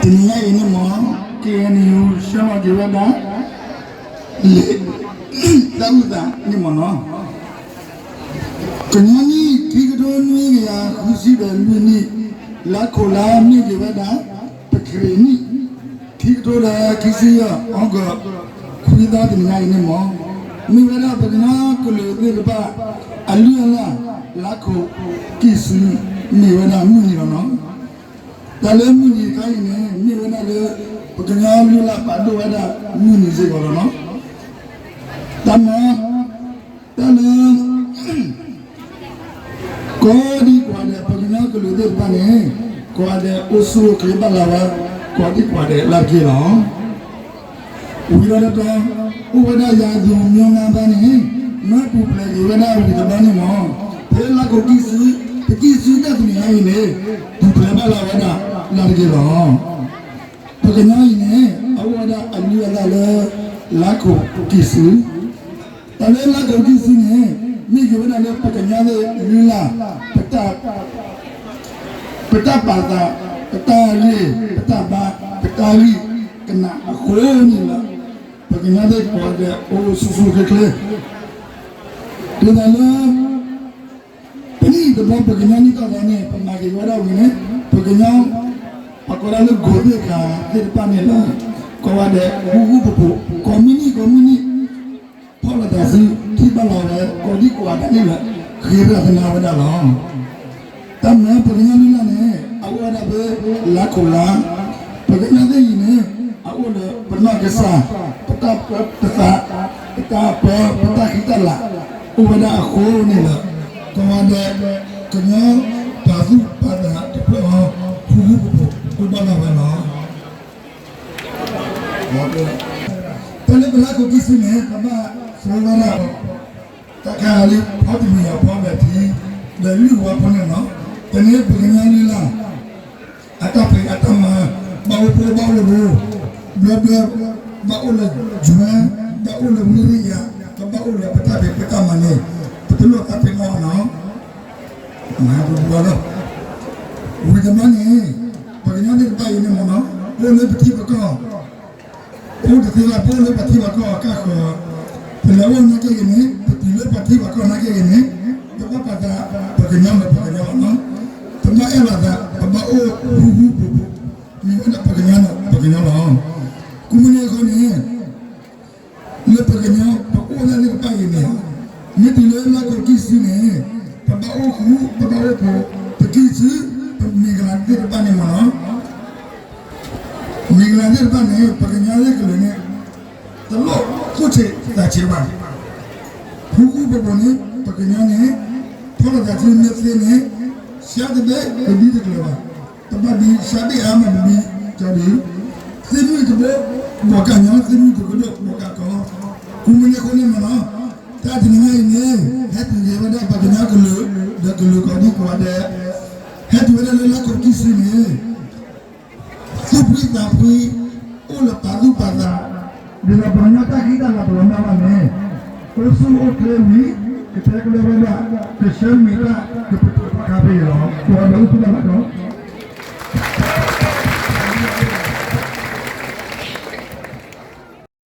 တနံၤညါအံၤန့ၣ်မ့ၢ် K N U ဆှၢလီၤက့ၤဝဲဒၣ် လံာ်သးအုးသးန့ၣ်မ့ၢ်နီၤ, ကညီနံၣ် ခံကထိနွံကယၤဃုဆံဒီးလွံၢ်နံၣ်, လါခိၣ်လါမ့ၢ်က့ၤဝဲဒၣ် ပကရ့ၣ်နံၣ် ခံကထိဒီးခံဆံယဲၢ် August ခွံသီတနံၤညါအံၤန့ၣ်မ့ၢ် မ့ၢ်ဝဲဒၣ်ပကညီကလုာ်သ့ၣ်တဖၣ် အလုၢ်အလၢ် လါခိၣ်ကံၢ်ဆူ မ့ၢ်ဝဲဒၣ်မုၢ်နံၤလီၤနီၤ. တၢ်လၢမုၢ်နံၤတခါအံၤန့ၣ် မ့ၢ်ဝဲဒၣ်လၢ ပကညီလုၢ်လၢ်ပာ်ဒိၣ်ဝဲဒၣ်မုၢ်နံၤစ့ၢ်ကီးလီၤနီၤ. တၢ်မၤ တၢ်လၢ ကိးဒံကိးဂၤဒဲး ပကညီကလုာ်သ့ၣ်တဖၣ်န့ၣ် ကိးဂၤဒဲးအိၣ်ဆူၣ်အိၣ်ချ့ဘၣ်လၢဝဲ ကိးဒံကိးဂၤဒဲးလၢတက့ၢ်လီၤ. ဝံၤဒီးတတီၤ အိၣ်ဝဲဒၣ်ယၤသူမီၤနါဘၣ်န့ၣ် မၢပူၤဖျဲးက့ၤဝဲဒၣ်ဝံၤတဘျီန့ၣ်မ့ၢ် ဖဲလါခိၣ်ကံၢ်ဆူ တကံၢ်ဆူတၢ်တနံၤညါအံၤန့ၣ် ပူၤဖျဲးဘၣ်လၢဝဲဒၣ်လၢတက့ၢ်လီၤ. ပကညီအံၤန့ၣ် အအိၣ်ဝဲဒၣ်အလုၢ်အလၢ်လၢ လါခိၣ်ကံၢ်ဆူ တၢ်လၢလါခိၣ်ကံၢ်ဆူန့ၣ် မ့ၢ်က့ၤဝဲဒၣ်လၢပကညီသ့ၣ်လုၢ်လၢ် ပတၢ် ပတၢ်ပာ်သး ပတၢ်ရ့ၣ် ပတၢ်ဘါ ပတၢ်ဂံၢ်ကနၣ်အဃိန့ၣ်လီၤ. ပကညီသ့ၣ်ကိးဂၤဒဲးအိၣ်ဆူၣ်ဆူၣ်ချ့ချ့ ဒ်သိးလၢ ပနံၣ်တဘျီ ပကညီနံၣ်ထီၣ်သီန့ၣ် ပမၤက့ၤဝဲဒၣ်ဝံၤန့ၣ် ပကညီ ပကိးဒၣ်လၢ ကိးသ့ၣ်ခါသ့ၣ်တဖၣ်န့ၣ်လီၤ. ကိးဂၤဒဲး ဃူဃူဖိးဖိး ကိးမုၢ်နံၣ်ကိးမုၢ်နံၣ် ဖီၣ်လိာ်သးဆူ ထံၣ်ဘၣ်လီၤဝဲ ကိးဒံကိးဂၤဒဲးန့ၣ်လီၤ. ဃ့ရၢ်သနာ်ဝဲဒၣ်လီၤ. တၢ်မၤပကညီလုၢ်လၢ်န့ၣ် အအိၣ်ဝဲဒၣ်ဖဲလါခိၣ်လါ, ပကညီသ့ၣ်အံၤန့ၣ် အအိၣ်လၢပနီၢ်ကစၢ် ပတၢ်ပၢတသး ပတၢ်ပၢ ပတၢ်ဃံတၢ်လၤ အိၣ်ဝဲဒၣ်အဃိန့ၣ်လီၤ. ကိးဂၤဒဲး ကညီပာ်သူၣ်ပာ်သးတဖျၢၣ်အီၤ ဃူဃူဖိးဖိးအိၣ်ဘၣ်လၢဝဲလီၤ. တၢ်လၢပလါခိၣ်ကံၢ်ဆူန့ၣ် ပဘၣ်ဆိဝဲဒၣ် တၢ်ခါလၢဖီတမံၤအဖီဒီးထံ ဒီးလုၢ်ဝီဖိန့ၣ်လီၤ. တၢ်န့ၣ်ပကညီလုၢ်လၢ် အတၢ်ဖံးအတၢ်မၤ ဘၣ်အိၣ်ဖိဘၣ်အိၣ်ရိ ဘျၢဘျၢ ဘၣ်အိၣ်လၢယွဲ ဘၣ်အိၣ်လၢဝံရံယၤ ကဘၣ်အိၣ်လၢပတၢ်ဖံးပတၢ်မၤန့ၣ် ပတလိၣ်တၢ်ဖံးမီၢ်နီၤ မၤပူၤပူၤလီၤ. ဝံၤတဘျီန့ၣ် ပကညီသ့ၣ်တဖၣ်အံၤန့ၣ်မ့ၢ်နီၤ အိၣ်လၢပထံပကီၢ် အိၣ်တသ့ဘၣ် ပအိၣ်လၢပထံပကီၢ်အကါဃၢၤ ပလဲၤအိၣ်နာ်က့ဂ့ၤန့ၣ် ပတုၤလၢပထံပကီၢ်နာ်က့ဂ့ၤန့ၣ် ပဘၣ်ပာ်သး ပကညီမ့ၢ်ပကညီလီၤနီၤ ပဘၣ်အဲၣ်လိာ်သး ပဘၣ်အိၣ်ဃူဃူဖိးဖိး မ့ၢ်ဝဲဒၣ်ပကညီန့ၣ် ပကညီလီၤ. ကိးမုၢ်နံၤအဃိန့ၣ် လၢပကညီ ပအိၣ်လၢလၢတဖၣ်အံၤန့ၣ် မ့ၢ်တုၤလၢလါခိၣ်ကံၢ်ဆူန့ၣ် ပဘၣ်အိၣ်ဃူ ပဘၣ်အိၣ်ဖိး ပကံၢ်ဆူ ပမ့ၢ်ကလၤသ့ၣ်တဖၣ်န့ၣ်မ့ၢ်နီၤ မ့ၢ်ကလၤသ့ၣ်တဖၣ်န့ၣ် ပကညီသ့ၣ်ကလုာ်န့ၣ် တလိၣ်သူၣ်ဆံးသးဆံးဘၣ်. ဃူဃူဖိးဖိးန့ၣ် ပကညီန့ၣ် ဖီၣ်လိာ်သးဆူမ့ၢ်သ့န့ၣ် ဆါတဘ့ၣ်တဘံၣ်တကျၢၤဘၣ်. တဘၣ်ဘံၣ်ဆါဘ့ၣ်အါမးတဘံၣ်ကၠီဒုး သ့ၣ်မုၣ်တဘိ ဘီးကၣ်ညီ သ့ၣ်မုၣ်တကဒိၣ် ဘီးကၣ်ကီ ဃူမုၢ်နံၤအဃိန့ၣ်မ့ၢ်နီၤ တၢ်တနံၤညါအံၤန့ၣ် ဟဲတုၤက့ၤဝဲဒၣ်ပှၤကညီကလုာ် ဒီးကလုာ်ကိးဒံကိးဂၤဒဲး ဟဲတုၤဝဲဒၣ်လၢလါခိၣ်ကံၢ်ဆူန့ၣ် သူၣ်ဖှံသးဖှံ အိၣ်လၢပာ်သူၣ်ပာ်သး ဒ်သိးပှၤကညီတၢ်ဃံတၢ်လၤတလီၤမၢ်ဘၣ်န့ၣ် အိၣ်ဆူၣ်အိၣ်ချ့ဝံၤ ကတဲကလၢဝဲဒၣ် ကဆၢမုၢ်တၢ် ကပတုာ်ခါဖဲအံၤလီၤ. ပှၤဒီးအိၣ်ဆူၣ်ဘၣ်လီၤဒီး